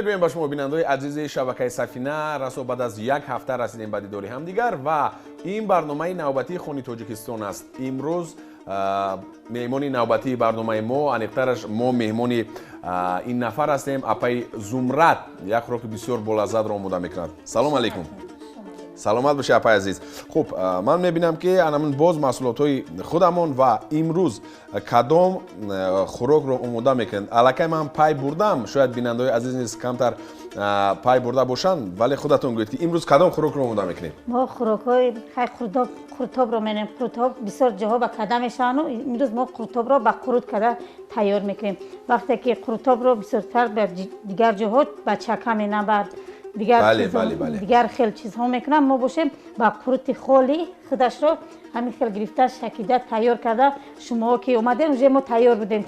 Мегӯем ба шумо, бинандаҳои азизи шабакаи Сафина. Расо баъд аз як ҳафта расидем ба дидори ҳамдигар ва ин барномаи навбатии Хони Тоҷикистон аст. Имрӯз меҳмони навбатии барномаи мо, аниқтараш мо меҳмони ин нафар ҳастем, апаи Зумрад як хӯроки бисёр болаззатро омода мекунад. Салом алейкум. Саломат бошед, апаи азиз. Хуб, ман мебинам, ки анамин боз маҳсулотҳои худамон ва имрӯз кадом хӯрокро омода мекунед? Аллакай ман пай бурдам, шояд бинандаҳои азиз низ камтар пай бурда бошанд, вале худатон гӯед, ки имрӯз кадом хӯрокро омода мекунед? Мо хӯрокҳои қуртобро менем. Қуртоб бисёр ҷоҳо ба када мешаванду имрӯз мо қуртобро ба қурут када тайёр мекунем. Вақте ки қуртобро бисёртар ба дигар ҷоҳо ба чака менам, ба дигар хел чизҳо мекунам, мо бошем ба қурути холи худашро ҳамин хел гирифта, шакида, тайёр карда. Шумо ки омадем, уже мо тайёр будем,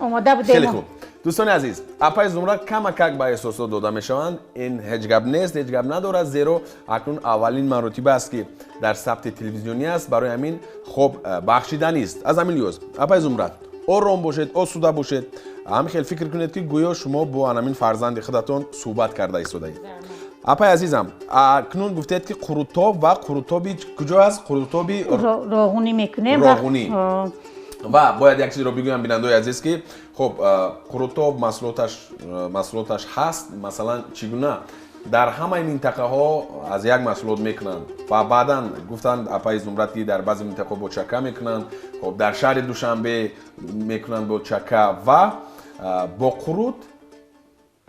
омода будем. Хеле хуб, дӯстони азиз, апаи Зумрад камакак ба эҳсосот дода мешаванд. Ин ҳеҷ гап нест, ҳеҷ гап надорад, зеро акнун аввалин маротиба аст, ки дар сабти телевизионӣ аст. Барои ҳамин хоб бахшиданист. Аз ҳамин лиҳоз, апаи Зумрад, ором бошед, осуда бошед, ҳамин хел фикр кунед, ки гӯё шумо бо анамин фарзанди худатон суҳбат карда истодаед. Апаи азизам, акнун гуфтед, ки қурутоб ва қурутоби куҷо аст? Қурутоби роғунӣ мекунем. Роғунӣ. Ва бояд як чизро бигӯям, бинандаои азиз, ки хуб, қурутоб маҳсулоташ ҳаст. Масалан, чӣ гуна дар ҳамаи минтақаҳо аз як маҳсулот мекунанд ва баъдан гуфтанд апаи Зумрад, ки дар баъзе минтақаҳо бо чака мекунанд, хоб, дар шаҳри Душанбе мекунанд бо чака ва бо қурут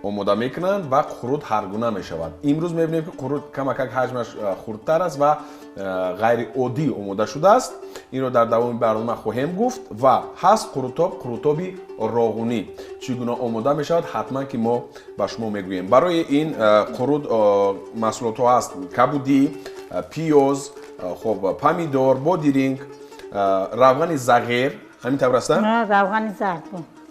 омода мекунанд ва қурут ҳаргуна мешавад. Имрӯз мебинем, ки қурут камакак ҳаҷмаш хурдтар аст ва ғайриоддӣ омода шудааст. Инро дар давоми барнома хоҳем гуфт. Ва ҳаст қурутоб, қурутоби роғунӣ чӣ гуна омода мешавад, ҳатман ки мо ба шумо мегӯем. Барои ин қурут маҳсулотҳо ҳаст: кабудӣ, пиёз, хоб, помидор, бодиринг, равғани зағир. Ҳамин тавр аст? Равғани зард.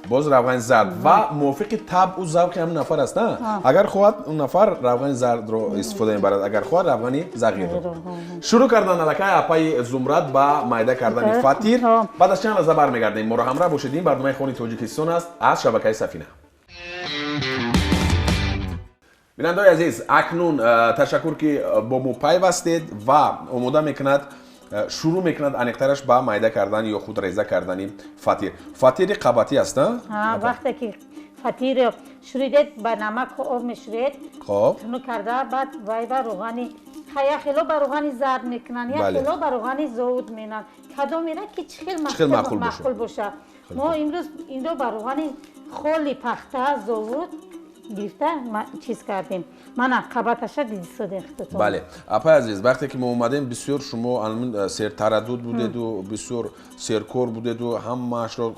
Боз равғани зард ва мувофиқи табъу завқи ҳамин нафар аст. Агар хоҳад, он нафар равғани зардро истифода мебарад, агар хоҳад, равғани зағирро. Шурӯъ кардан аллакай апаи Зумрад ба майда кардани фатир. Баъд аз чанд лаҳза бармегардем, моро ҳамроҳ бошед. Ин барномаи Хони Тоҷикистон аст аз шабакаи Сафина. Бинандаои азиз, акнун ташаккур, ки бо мо пайвастед. Ва омода мекунад, шурӯъ мекунад, аниқтараш, ба майда кардан ё худ реза кардани фатир. Фатири қабатӣ аст. Вақте ки фатирро шӯридед, ба намаку об мешӯред, тунук карда, баъд вай ба равғани, як хело ба равғани зард мекунанд, як хело ба равғани зовуд менанд, кадомера ки чӣ хел маъқул бошад. Мо имрӯз инро ба равғани холи пахта зовуд гирифта чиз кардем. Мана қабаташа дидисодем худатон. Бале, апаи азиз, вақте ки мо омадем, бисёр шумо сертараддуд будеду бисёр серкор будеду ҳамаашро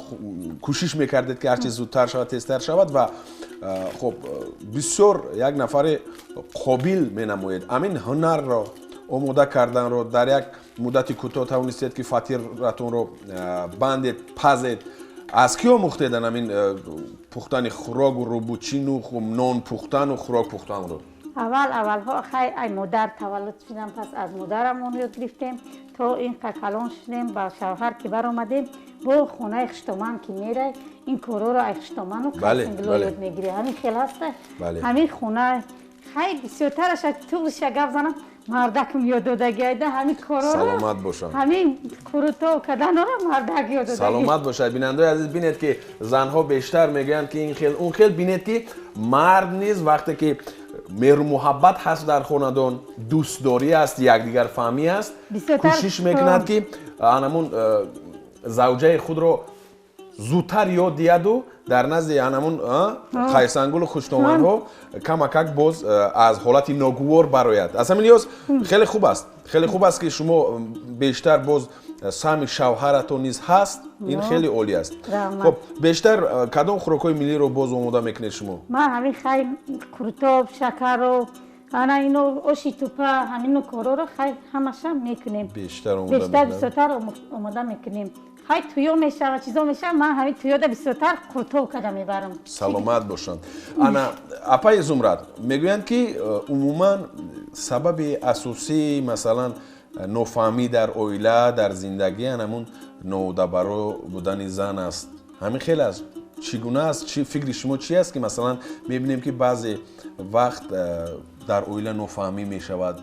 кӯшиш мекардед, ки ҳарчи зудтар шавад, тезтар шавад. Ва хуб, бисёр як нафари қобил менамоед. Амин ҳунарро омода карданро дар як муддати кӯтоҳ тавонистед, ки фатиратонро бандед, пазед. Аз кӣ омӯхтед ҳамин пухтани хӯроку рӯбучину нон пухтану хӯрок пухтанро? Аввал аввалҳо хай ай модар таваллуд шудам, пас аз модарамон ёд гирифтем. То ин калон шудем, ба шавҳар ки баромадем, бо хонаи хуштоман ки мерай, ин корҳоро ай хуштоману қасимгуло ёд мегирӣ. Ҳамин хел ҳаста. Ҳамин хона хай бисёртараша, туғриша гап занам, мардакм ёд додагӣ айда ҳамин корҳоро. Саломат бошам. Ҳамин қурутҳо карданро мардак ёд додагӣ. Саломат бошад. Бинандаои азиз, бинед, ки занҳо бештар мегӯянд, ки ин хел, он хел. Бинед, ки мард низ, вақте ки меҳру муҳаббат ҳаст дар хонадон, дӯстдорӣ аст, якдигарфаҳмӣ аст, кӯшиш мекунад, ки анамун завҷаи худро зудтар ёд диҳаду дар назди анамун қайсангулу хуштоманҳо камакак боз аз ҳолати ногувор барояд. Аз ҳамин лиҳоз хеле хуб аст, хеле хуб аст, ки шумо бештар боз саҳми шавҳаратон низ ҳаст. Ин хеле олӣ аст. Хуб, бештар кадом хӯрокҳои миллиро боз омода мекунед шумо? Ман ҳамин хай қурутоб, шакарро, ана ино, оши тупа, ҳамино корҳоро хай ҳамаша мекунем. Бештар? Бештар, бисёртар омода мекунем. Хай туё мешава, чизо мешава, ман ҳамин туёда бисёртар қурутоб карда мебарам. Саломат бошанд. Ана, апаи Зумрад, мегӯянд, ки умуман сабаби асосии, масалан, нофаҳмӣ дар оила, дар зиндагӣ анамун ноудабаро будани зан аст. Ҳамин хел аст? Чӣ гуна аст? Чӣ фикри шумо чӣ аст, ки масалан мебинем, ки баъзе вақт дар оила нофаҳмӣ мешавад,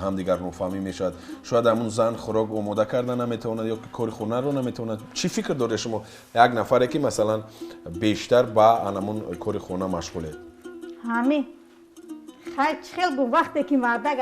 ҳамдигар нофаҳмӣ мешавад, шояд ҳамун зан хӯрок омода карда наметавонад ё ки кори хонаро наметавонад. Чӣ фикр доред шумо, як нафаре ки масалан бештар ба анамун кори хона машғулед? Ҳамин хай чӣ хел гум, вақте ки мардак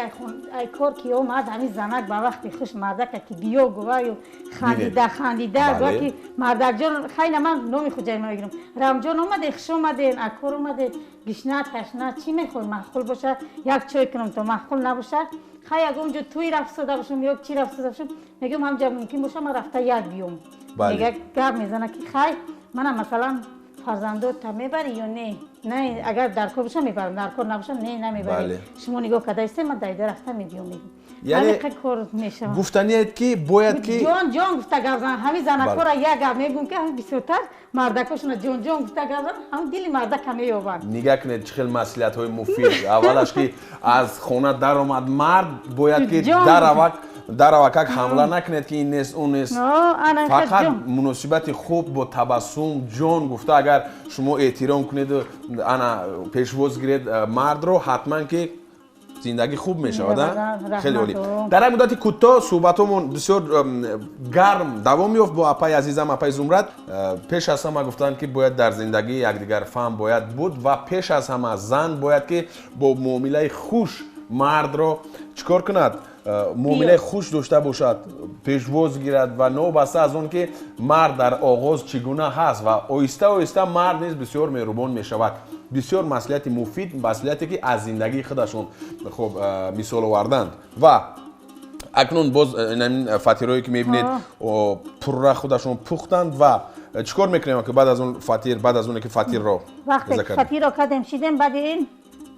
ай кор ки омад, ҳамин занак ба вақти хуш мардака ки биё гуваю хандида хандида гува ки мардакҷон, хайна ман номи хуҷаима мегирам, Рамҷон омаде, хуш омаден, ай кор омаде, гишна ташна, чӣ мехоҳӣ, маъқул боша як чой кунам, то маъқул набоша хай ягон ҷо тӯй рафтода бошам ё чӣ рафтода бошам, мегӯям ҳамҷа мумкин боша ман рафта як биём. Мега гап мезана ки хай мана масалан фарзандота мебарӣ ё не? Не, агар дар кор бошам мебарам, дар кор набошам не, намебарем. Шумо нигоҳ карда истед, ман дайда рафта мебиём, мегӯм. Яъне кор мешавад. Гуфтаниед ки бояд ки ҷон ҷон гуфта гап зан, ҳамин занакҳоро як гап мегӯм ки ҳамин бисёртар мардакҳошона ҷон ҷон гуфта гап зан, ҳамин дили мардака меёбанд. Нигоҳ кунед, чӣ хел маслиҳатҳои муфид. Аввалаш ки аз хона даромад мард бояд ки даравак даравакак ҳамла накунед ки ин нест, он нест. Фақат муносибати хуб бо табассум ҷон гуфта агар шумо эҳтиром кунеду ана пешвоз гиред мардро, ҳатман ки зиндагӣ хуб мешавад. Хеле олӣ. Дар як муддати кӯтоҳ суҳбатҳомон бисёр гарм давом ёфт бо апаи азизам, апаи Зумрад. Пеш аз ҳама гуфтанд ки бояд дар зиндагӣ якдигар фаҳм бояд буд ва пеш аз ҳама зан бояд ки бо муомилаи хуш мардро чӣ кор кунад? Муомилаи хуш дошта бошад, пешвоз гирад ва новобаста аз он ки мард дар оғоз чӣ гуна ҳаст ва оҳиста оҳиста мард низ бисёр меҳрубон мешавад. Бисёр маслиҳати муфид, маслиҳате ки аз зиндагии худашон хуб мисол оварданд. Ва акнун боз ин фатирҳое ки мебинед пурра худашон пухтанд ва чӣ кор мекунем ки баъд аз он фатир, баъд аз оне ки фатирро вақте ки фатирро кардем, шидем, баъди ин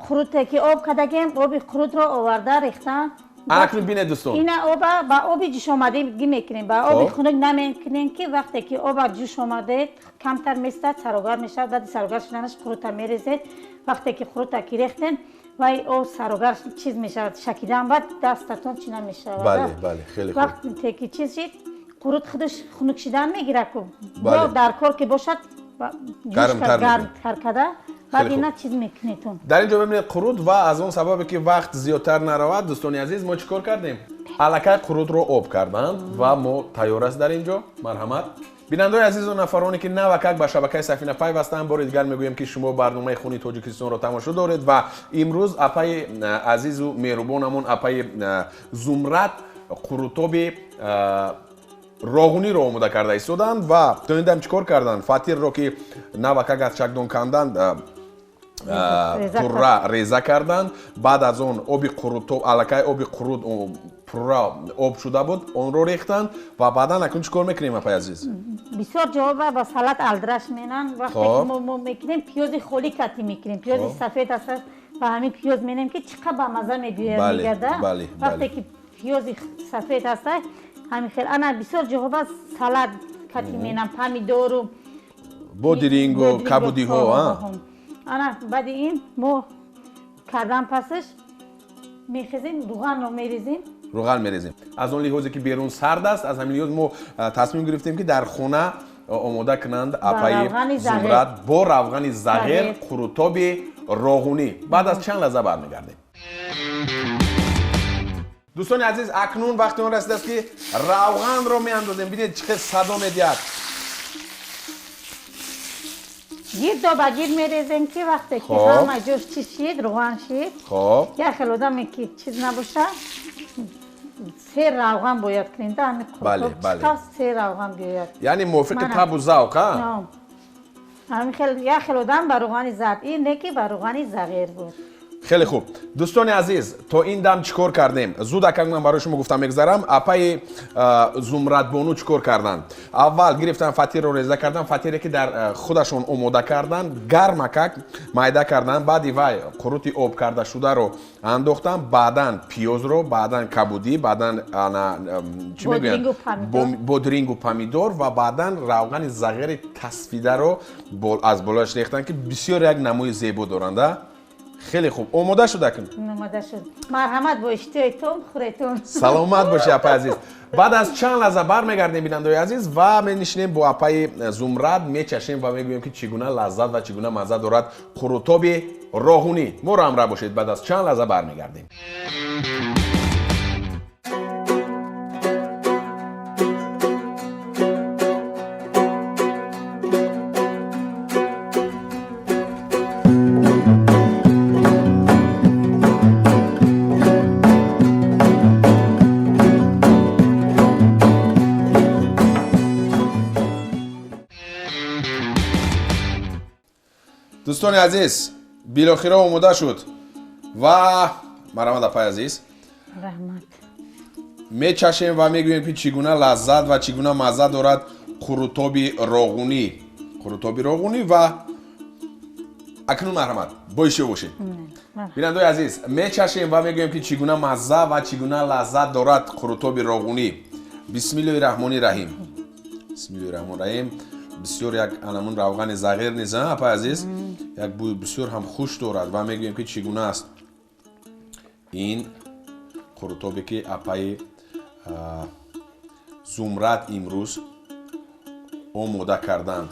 қуруте ки об кардагем, оби қурутро оварда рехта. Акнун бинед дӯстон, ина оба ба оби ҷӯшомадагӣ мекунем, ба оби хунук намекунем, ки вақте ки оба ҷӯш омадед камтар местад, сарогар мешавад. Баъди сарогар шуданаш қурута мерезед. Вақте ки қурута ки рехтен, вай об сарогар чиз мешавад, шакидан баъд дастатон чӣ намешавад. Бале, бале, хеле хуб. Вақте ки чиз шид, қурут худаш хунук шидан мегирад ку. Дар кор ки бошад гармтар карда баъд ина чиз мекунедтон. Дар ин ҷо мебинед қурут ва аз он сабабе ки вақт зиёдтар наравад, дӯстони азиз, мо чӣ кор кардем? Аллакай қурутро об карданд ва мо тайёр аст дар ин ҷо. Марҳамат. Бинандаои азизу нафароне ки навакак ба шабакаи Сафина пайвастанд, бори дигар мегӯем ки шумо барномаи Хуни Тоҷикистонро тамошо доред ва имрӯз апаи азизу меҳрубонамон, апаи Зумрад, қурутоби роғуниро омода карда истоданд ва то ин дам чӣ кор карданд? Фатирро ки навакак аз чакдон канданд, пурра реза карданд. Баъд аз он оби қурутоб, аллакай оби қурут пурра об шуда буд, онро рехтанд ва баъдан акнун чӣ кор мекунем, апаи азиз? Бисёр ҷоба ба салат алдраш менанд. Вақте ки мо мекунем, пиёзи холӣ катӣ мекунем, пиёзи сафед аст, ба ҳамин пиёз менем ки чӣ қадр бамаза мебиёяд, мегарда. Вақте ки пиёзи сафед аст, ҳамин хел ана бисёр ҷоҳо ба салат катӣ менам, помидору бодирингу кабудиҳо. Ана баъди ин мо кардан пасаш мехезем, руғанро мерезем. Руған мерезем. Аз он лиҳозе ки берун сард аст, аз ҳамин лиҳоз мо тасмим гирифтем ки дар хона омода кунанд апаи Зумрад бо равғани зағир қурутоби роғунӣ. Баъд аз чанд лаҳза бармегардем. Дӯстони азиз, акнун вақти он расидааст ки равғанро меандозем. Бинед чӣ хел садо медиҳад. Гирдо ба гирд мерезем ки вақте ки ҳама ҷош чиз шид, равған шид. Як хел одаме ки чиз набоша, сер равған бояд кунем, да ҳамин қурутоб сер равған биёяд. Яъне мувофиқи табу завқ, а? Ҳамин хел як хел одам ба равғани зард, ин не ки ба равғани зағир буд. Хеле хуб. Дӯстони азиз, то ин дам чӣ кор кардем? Зуд акак ман барои шумо гуфта мегузарам. Апаи Зумрадбону чӣ кор карданд? Аввал гирифтан фатирро реза кардан, фатире ки дар худашон омода карданд, гармакак майда карданд, баъди вай қурути об карда шударо андохтан, баъдан пиёзро, баъдан кабудӣ, баъдан чӣ мегӯянд? Бодирингу помидор ва баъдан равғани зағири тасфидаро аз болояш рехтанд, ки бисёр як намои зебо доранд. Хеле хуб, омода шуд акун? Омода шуд. Марҳамат, бо иштиҳоятон хӯретон. Саломат бошӣ, апаи азиз. Баъд аз чанд лаҳза бармегардем, бинандаои азиз, ва менишинем бо апаи Зумрад, мечашем ва мегӯем, ки чӣ гуна лаззат ва чӣ гуна мазза дорад қурутоби роғунӣ. Моро ҳамроҳ бошед, баъд аз чанд лаҳза бармегардем. Дӯстони азиз, билохира омода шуд ва марҳамат, апаи азиз. Раҳмат. Мечашем ва мегӯем, ки чӣ гуна лаззат ва чӣ гуна мазза дорад қурутоби роғунӣ. Қурутоби роғунӣ ва акнун марҳамат, бо иштиҳо бошед. Бинандаои азиз, мечашем ва мегӯем, ки чӣ гуна мазза ва чӣ гуна лаззат дорад қурутоби роғунӣ. Бисмиллоҳи раҳмони раҳим. Бисмиллоҳи раҳмони раҳим. Бисёр як анамун равғани зағир низ, апаи азиз, як бӯи бисёр ҳам хуш дорад ва мегӯем, ки чӣ гуна аст ин қурутобе, ки апаи Зумрад имрӯз омода карданд.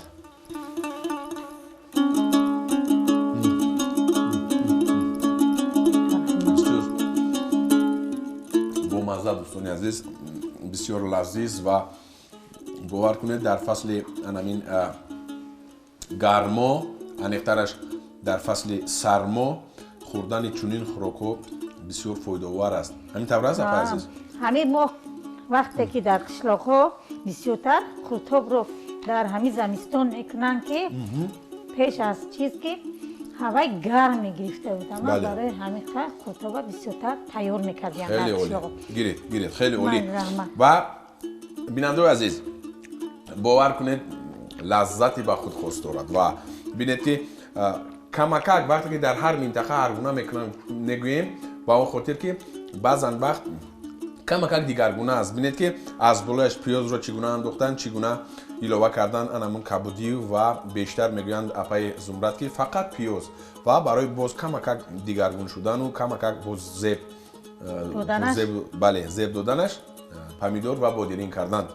Бисёр бомазза, дӯстони азиз, бисёр лазиз ва бовар кунед, дар фасли анамин гармо, аниқтараш дар фасли сармо, хӯрдани чунин хӯрокҳо бисёр фоидаовар аст. Ҳамин тавр аст, апаи азиз? Ҳамин мо вақте ки дар қишлоқҳо бисёртар қуртобро дар ҳамин замистон мекунанд, ки пеш аз чиз ки ҳаваи гарм мегирифта буд, ама барои ҳамин қуртоба бисёртар тайёр мекардиям. Хеле олӣ, гиред, гиред, хеле олӣ. Ва бинандаои азиз, бовар кунед, лаззати ба худ хос дорад ва бинед, ки камакак вақте ки дар ҳар минтақа ҳар гуна мекунанд, мегӯем ба он хотир, ки баъзан вақт камакак дигаргуна аст. Бинед, ки аз болояш пиёзро чӣ гуна андохтан, чӣ гуна илова кардан анамун кабудӣ ва бештар мегӯянд апаи Зумрад, ки фақат пиёз ва барои боз камакак дигаргун шудану камакак боз зеб, бале, зеб доданаш помидор ва бодирин кардан.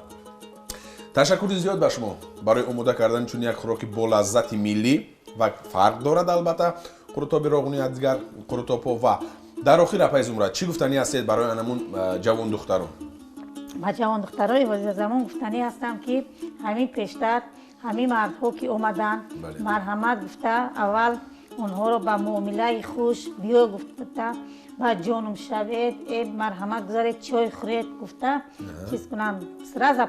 Ташаккури зиёд ба шумо барои омода кардани чунин як хӯроки бо лаззати миллӣ ва фарқ дорад албатта қурутоби роғунӣ аз дигар қурутобҳо. Ва дар охир, апаи Зумрад, чӣ гуфтанӣ ҳастед барои анамун ҷавондухтарон? Ба ҷавондухтарои ҳозирзамон гуфтанӣ ҳастам, ки ҳамин пештар ҳамин мардҳо ки омаданд, марҳамат гуфта, аввал онҳоро ба муомилаи хуш биё гуфта, ба ҷонум шавед, э марҳамат гузаред, чой хӯред гуфта чиз кунанд, сразу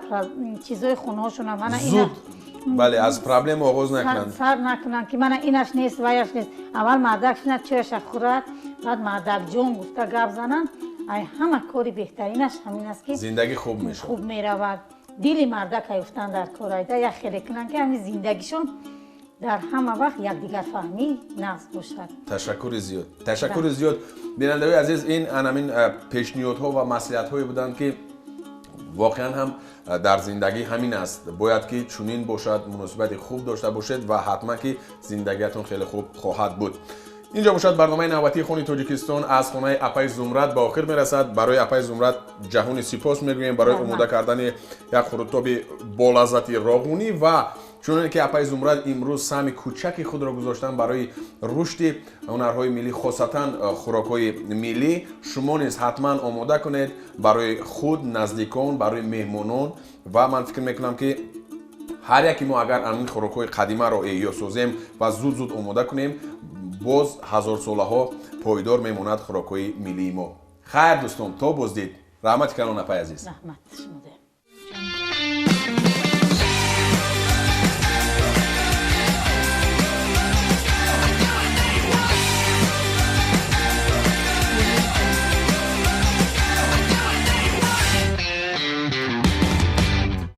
чизои хонаҳошона мана зуд, бале, аз проблема оғоз накунанд, сар накунанд, ки мана инаш нест, ваяш нест. Аввал мардак шинад, чойаша хӯрад, баъд мардакҷон гуфта гап зананд. Ай ҳама кори беҳтаринаш ҳамин аст, ки зиндагӣ хуб мешавад, хуб меравад. Дили мардак аюфтан дар кор айда як хеле кунанд, ки ҳамин зиндагишон дар ҳама вақт якдигарфаҳмӣ нағз бошад. Ташаккури зиёд, ташаккури зиёд. Бинандаои азиз, ин анамин пешниҳодҳо ва маслиҳатҳое буданд, ки воқеан ҳам дар зиндагӣ ҳамин аст. Бояд ки чунин бошад, муносибати хуб дошта бошед ва ҳатман ки зиндагиятон хеле хуб хоҳад буд. Инҷо бошад барномаи навбатии Хони Тоҷикистон аз хонаи апаи Зумрад ба охир мерасад. Барои апаи Зумрад ҷаҳони сипос мегӯем барои омода кардани як қурутоби болаззати роғунӣ ва чуноне ки апаи Зумрад имрӯз саҳми кӯчаки худро гузоштан барои рушди ҳунарҳои миллӣ, хосатан хӯрокҳои миллӣ, шумо низ ҳатман омода кунед барои худ, наздикон, барои меҳмонон. Ва ман фикр мекунам, ки ҳар яке мо агар ҳамин хӯрокҳои қадимаро эҳё созем ва зуд-зуд омода кунем, боз ҳазорсолаҳо пойдор мемонад хӯрокҳои миллии мо. Хайр, дӯстон, то боздид. Раҳмати калон, апаи азиз. Раҳмат шумо.